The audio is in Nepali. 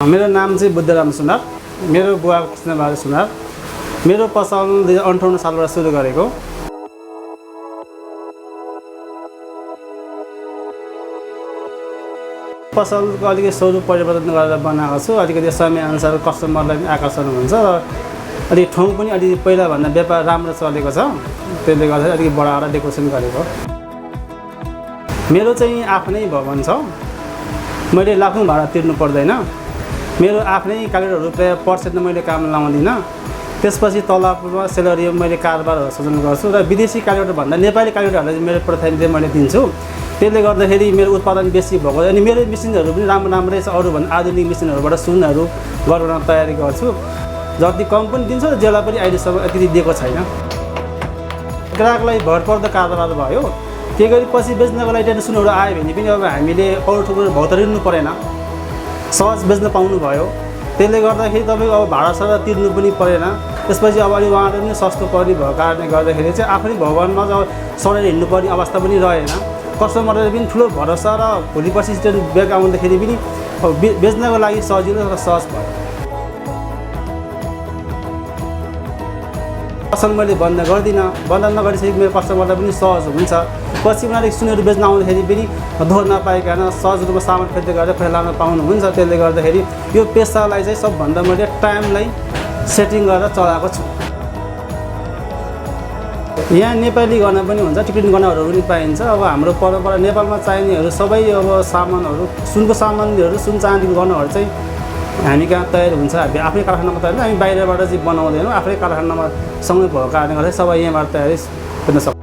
मेरो नाम चाहिँ बुद्धराम सुनार, मेरो बुवा कृष्णबहादुर सुनार। मेरो पसल 2058 सालबाट सुरु गरेको। पसलको अलिकति स्वरूप परिवर्तन गरेर बनाएको छु। अलिकति समयअनुसार कस्टमरलाई पनि आकर्षण हुन्छ र अलिक ठाउँ पनि अलिकति पहिलाभन्दा व्यापार राम्रो चलेको छ। त्यसले गर्दा अलिकति बढाएर डेकोरेसन गरेको। मेरो चाहिँ आफ्नै भवन छ। मैले लाखौँ भाडा तिर्नु पर्दैन। मेरो आफ्नै क्यालेन्डरहरू प्रायः पर्सेन्टमा मैले काम लाउँदिनँ। त्यसपछि तलबमा सेलरी मैले कारोबारहरू सञ्चालन गर्छु र विदेशी क्यालेन्डर भन्दा नेपाली क्यालेन्डरहरूलाई चाहिँ मेरो प्राथमिकता मैले दिन्छु। त्यसले गर्दाखेरि मेरो उत्पादन बेसी भएको अनि मेरो मेसिनहरू पनि राम्रै छ। अरूभन्दा आधुनिक मेसिनहरूबाट सुनहरू गर्न तयारी गर्छु। जति कम पनि दिन्छु र जेला पनि अहिलेसम्म यति दिएको छैन। ग्राहकलाई भरपर्दो कारोबार भयो। त्यही गरी पछि बेच्नको लागि त्यहाँ सुनहरू आयो भने पनि अब हामीले अरू ठुलो भौतारिनु परेन, सहज बेच्न पाउनु भयो। त्यसले गर्दाखेरि तपाईँको अब भाडासाडा तिर्नु पनि परेन। त्यसपछि अब अलि उहाँहरू पनि सस्तो पर्ने भएको कारणले गर्दाखेरि चाहिँ आफ्नै भवनमा जब सडेर हिँड्नु पर्ने अवस्था पनि रहेन। कस्टमरले पनि ठुलो भरोसा र भोलि पर्सि ब्याग आउँदाखेरि पनि बेच्नको लागि सजिलो र सहज भयो। पसल मैले बन्द गर्दिनँ। बन्द नगरिसकेपछि मेरो कस्टमरलाई पनि सहज हुन्छ। पछि उनीहरूले सुनहरू बेच्न आउँदाखेरि पनि दोहोर नपाइकन सहज रूपमा सामान खरिद गरेर पैसा लान पाउनुहुन्छ। त्यसले गर्दाखेरि यो पेसालाई चाहिँ सबभन्दा मैले टाइमलाई सेटिङ गरेर चलाएको छु। यहाँ नेपाली गहना पनि हुन्छ, टिप्लिन गहनाहरू पनि पाइन्छ। अब हाम्रो परम्परा नेपालमा चाहिनेहरू सबै अब सामानहरू सुनको सामानहरू, सुन चाँदीको गहनाहरू चाहिँ हामी कहाँ तयार हुन्छ। हामी आफ्नै कारखानामा तयार, हामी बाहिरबाट चाहिँ बनाउँदैनौँ। आफ्नै कारखानामा सँगै भएको कारणले गर्दा सबै यहाँबाट तयारी गर्न सक्छ।